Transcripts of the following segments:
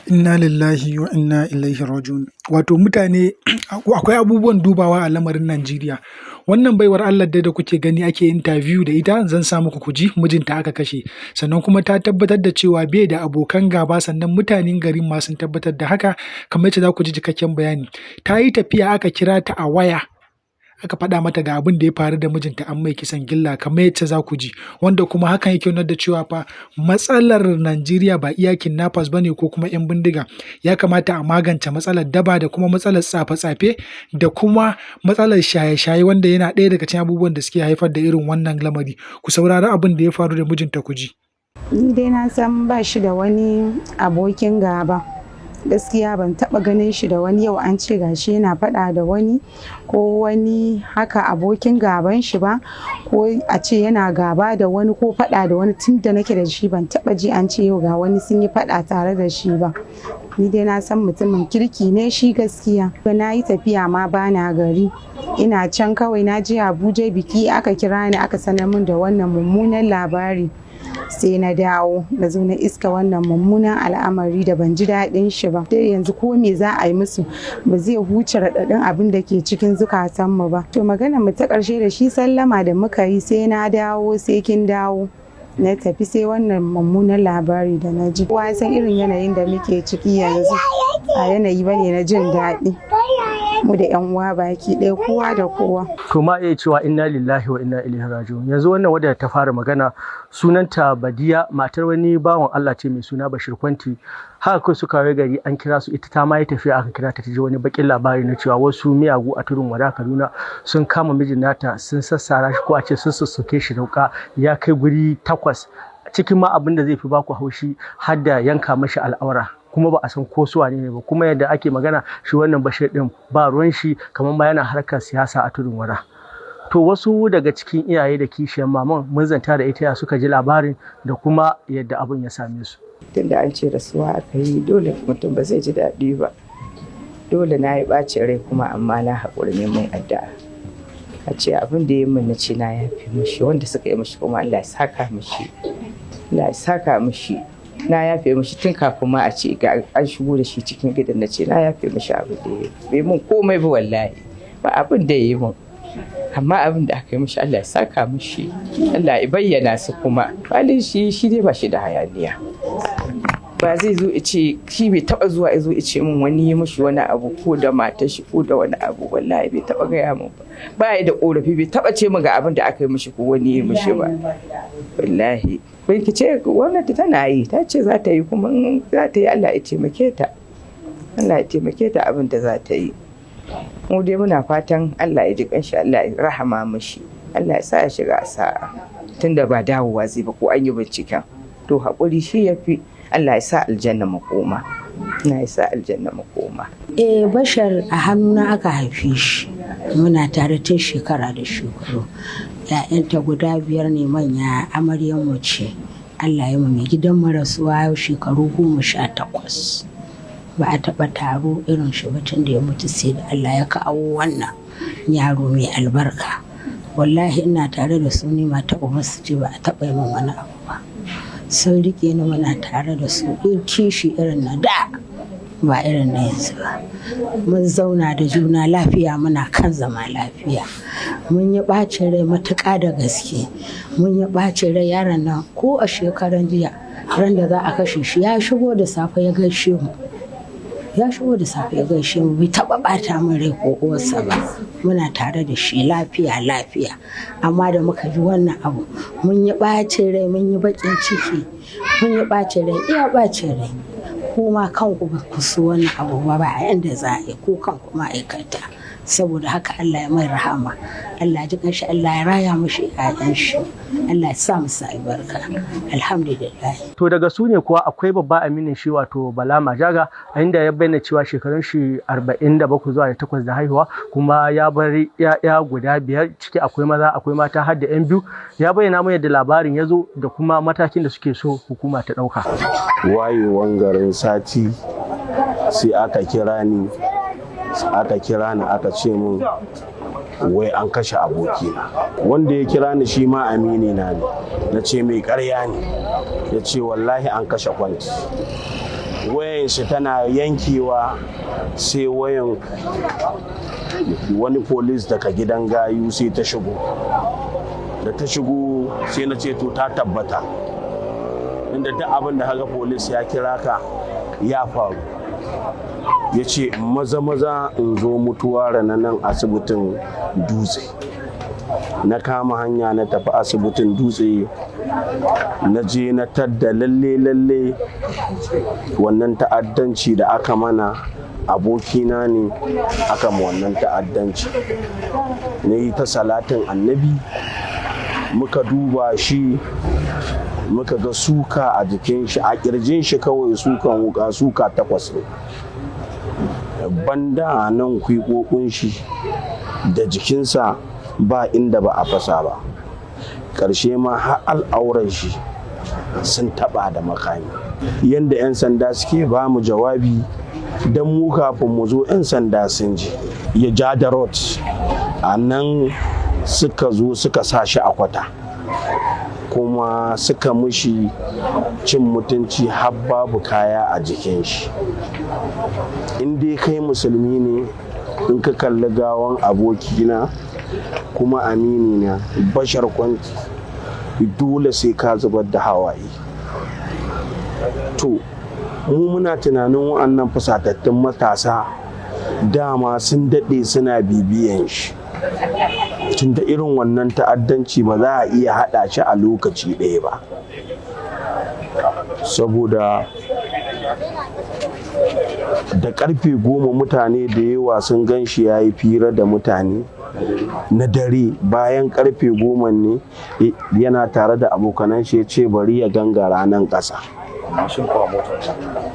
Inna lillahi wa inna ilaihi raji'un. Wato mutane, akwai abubuwan dubawa a lamarin Najeriya. Wannan baiwar Allah dai da kuke gani ake interview da ita, zan sa muku ku ji, mijinta aka kashe. Sannan kuma ta tabbatar da cewa bai da abokan gaba, sannan mutanen garin ma sun tabbatar da haka, kamar yacce za ku ji cikakken bayani. Ta yi tafiya, aka kira ta a waya, aka faɗa mata ga abin da ya faru da mijinta, an mai kisan gilla, kamar yacce za ku ji. Wanda kuma hakan yake nuna da cewa fa matsalar Najeriya ba iya kidnappers bane ko kuma 'yan bindiga. Ya kamata a magance matsalar daba da kuma matsalar tsafe-tsafe da kuma matsalar shaye-shaye, wanda yana ɗaya daga cikin abubuwan da suke haifar da irin wannan lamari. Ku saurari abin da ya faru da mijinta ku ji. Ni dai na san ba shi da wani abokin gaba. Gaskiya ban taba ganin shi da wani yau an ce gashi yana faɗa da wani ko wani haka abokin gaban shi ba, ko a ce yana gaba da wani ko faɗa da wani. Tun da nake da shi ban taba ji an ce yau ga wani sun yi faɗa tare da shi ba. Ni dai na san mutumin kirki ne shi gaskiya. Na yi tafiya ma, bana gari, ina can kawai na je Abuja biki, aka kira ni aka sanar min da wannan mummunan labari. Sai na dawo, na zo na iska wannan mummunan al'amari da ban ji daɗin shi ba. Dai yanzu ko me za a yi musu, ba zai huce raɗaɗin abin da ke cikin zukatanmu ba. To, magana mu ta ƙarshe da shi, sallama da muka yi, sai na dawo, sai kin dawo. Na tafi, sai wannan mummunan labari da na ji. Kowa san irin yanayin da muke ciki yanzu, a yanayi bane na jin daɗi, mu da yan uwa baki ɗaya, kowa da kowa. To, ma iya cewa inna lillahi wa inna ilaihi raji'un. Yanzu wannan wadda ta fara magana sunanta Badiya, matar wani bawan Allah ce mai suna Bashir Kwanti. Haka kai suka waye gari an kira su, ita ta ma yi tafiya, aka kira ta, ta ji wani bakin labari na cewa wasu miyagu a Tudun Wada, Kaduna, sun kama mijin nata, sun sassara shi, ko a ce sun sussuke shi da wuka ya kai guri takwas. Cikin ma abin da zai fi baku haushi, har da yanka mashi al'aura, kuma ba a san ko su wane ne ba. Kuma yadda ake magana, shi wannan Bashir din ba ruwan shi, kamar ma yana harkar siyasa a Tudun Wada. To, wasu daga cikin iyaye da kishiyar maman mun zanta da ita, ya suka ji labarin da kuma yadda abin ya same su. Tunda an ce rasuwa aka yi, dole mutum ba zai ji daɗi ba. Dole na yi ɓacin rai kuma, amma na haƙuri ne mun addu'a. A ce abin da ya min, na ce na yafe mishi. Wanda suka yi mishi kuma, Allah ya saka mishi, Allah ya saka mishi. Na yafe mishi tun kafin ma a ce ga an shigo da shi cikin gidan. Na ce na yafe mishi abin da ya bai mun komai ba, wallahi ba abin da ya yi mun, amma abin da aka yi mishi, Allah ya saka mishi, Allah ya bayyana su. Kuma halin shi, shi dai ba shi da hayaniya. Ba zai zo ce shi bai taba zuwa ya zo ya ce min wani yi mishi wani abu, ko da matar shi, ko da wani abu. Wallahi bai taba gaya min ba. Ba ya da korafi, bai taba ce min ga abin da aka yi mishi ko wani yi mishi ba, wallahi. Bincike gwamnati tana yi, ta ce za ta yi, kuma in za ta yi, Allah ya taimake ta, Allah ya taimake ta abin da za ta yi. Mu dai muna fatan Allah ya ji kanshi, Allah ya rahama mishi, Allah ya sa ya shiga sa'a, tunda ba dawowa zai ba ko an yi binciken. To, haƙuri shi ya fi. Allah ya sa aljanna makoma, Allah ya sa aljanna makoma. Eh, Bashar a hannuna aka haife shi. Muna tare tun shekara da shekaru. ‘Ya'yanta guda biyar ne manya, amaryar mu ce. Allah ya mai gidan mu rasuwa yau shekaru 18. Ba a taɓa taro irin shi ba tun da ya mutu, sai da Allah ya kawo wannan yaro mai albarka. Wallahi ina tare da su, ni mata uba su ce, ba a taɓa yi min wani abu ba. Sun riƙe ni, muna tare da su, kishi irin na da, ba irin na yanzu ba. Mun zauna da juna lafiya, muna kan zama lafiya. Mun yi ɓacin rai matuƙa da gaske, mun yi ɓacin rai. Yaron nan, ko a shekaran jiya, ran da za a kashe shi, ya shigo da safe ya gaishe mu, ya shigo da safe ya gaishe mu. Bai taɓa ɓata min rai ko uwarsa ba. Muna tare da shi lafiya lafiya, amma da muka ji wannan abu, mun yi ɓacin rai, mun yi baƙin ciki, mun yi ɓacin rai, iya ɓacin rai. Kuma kanku ba ku so wannan abu ba, ba a yanda za a yi ko kanku ma'aikata. Saboda haka, Allah ya mai rahama, Allah ji kanshi, Allah ya raya mushi ƴaƴan shi, Allah ya sa musu albarka. Alhamdulillah. To, daga su ne kuwa akwai babba aminin shi, wato Bala Majaga, a inda ya bayyana cewa shekarun shi 47 zuwa da takwas da haihuwa, kuma ya bar ya'ya guda biyar, ciki akwai maza, akwai mata, har da yan biyu. Ya bayyana mu yadda labarin ya zo da kuma matakin da suke so hukuma ta ɗauka. Wayewan garin sati sai aka kira ni, aka ce mun wai an kashe abokina. Wanda ya kira ni shi ma amini na ne. Na ce mai karya ne. Ya ce wallahi an kashe Kwanti. Wayan shi tana yankewa, sai wayan wani police daga gidan gayu sai ta shigo. Da ta shigo, sai na ce, to, ta tabbata, inda duk abin da haka police ya kira ka ya faru. Ya ce maza maza in zo mutuwa na nan asibitin Dutse. Na kama hanya na tafi asibitin Dutse. Na je na tadda lalle lalle wannan ta'addanci da aka mana, abokina ne aka ma wannan ta'addanci. Na yi ta salatin Annabi. Muka duba shi, muka ga suka a jikin shi, a kirjin shi kawai sukan wuka suka takwas ne, banda nan kwikokun shi da jikinsa ba inda ba a fasa ba. Ƙarshe ma har al'auran shi sun taɓa da makami. Yadda 'yan sanda suke ba mu jawabi, don mu kafin mu zo 'yan sanda sun ji ya ja da road, a nan suka zo suka sa shi a kwata, kuma suka mushi cin mutunci har babu kaya a jikin shi. In dai kai musulmi ne, in ka kalli gawan abokina kuma amini na Bashar Kwanti, dole sai ka zubar da hawaye. To, mu muna tunanin wa'annan fusatattun matasa dama sun daɗe suna bibiyan shi, tunda irin wannan ta'addanci ba za a iya haɗa shi a lokaci ɗaya ba, saboda da karfe 10 mutane da yawa sun gan shi ya yi fira da mutane na dare. Bayan karfe 10 ne yana tare da abokanan shi, ya ce bari ya gangara nan ƙasa.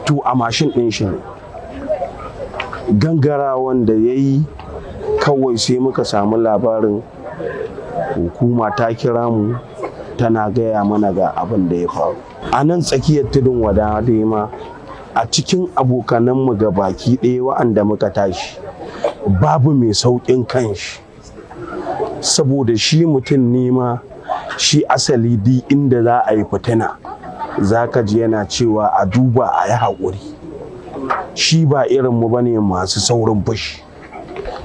To, a mashin ɗin shi ne gangara wanda ya yi. Kawai sai muka samu labarin hukuma ta kira mu tana gaya mana ga abin da ya faru a nan tsakiyar Tudun Wada. Dai ma a cikin abokananmu ga baki ɗaya wa'anda muka tashi, babu mai sauƙin kanshi, saboda shi mutum ne ma shi asali duk inda za a yi fitina za ka ji yana cewa a duba a yi haƙuri. Shi ba irinmu ba ne masu saurin fushi.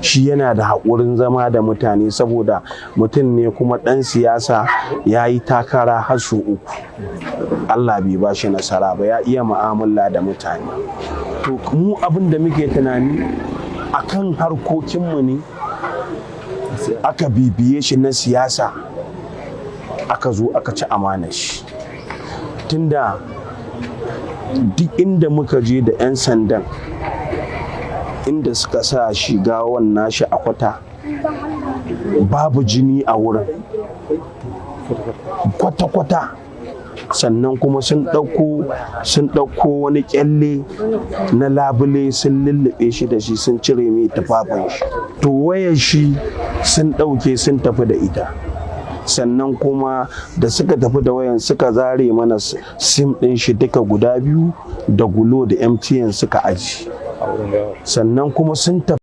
Shi yana da haƙurin zama da mutane, saboda mutum ne kuma ɗan siyasa, ya yi takara har sau uku, Allah bai ba shi nasara ba. Ya iya mu'amala da mutane. To, mu abin da muke tunani akan harkokinmu ne aka bibiye shi na siyasa, aka zo aka ci amanar shi, tunda duk inda muka je da 'yan sandan, inda suka sa shi gawan nashi a kwata, babu jini a wurin kwata-kwata. Sannan kuma sun ɗauko wani kyalle na labule sun lullube shi da shi, sun cire mai tufafin shi. To, wayar shi sun ɗauke sun tafi da ita. Sannan kuma da suka tafi da wayan, suka zare mana SIM ɗin shi duka guda biyu, da Glo da MTN, suka aji. Sannan kuma sun tafi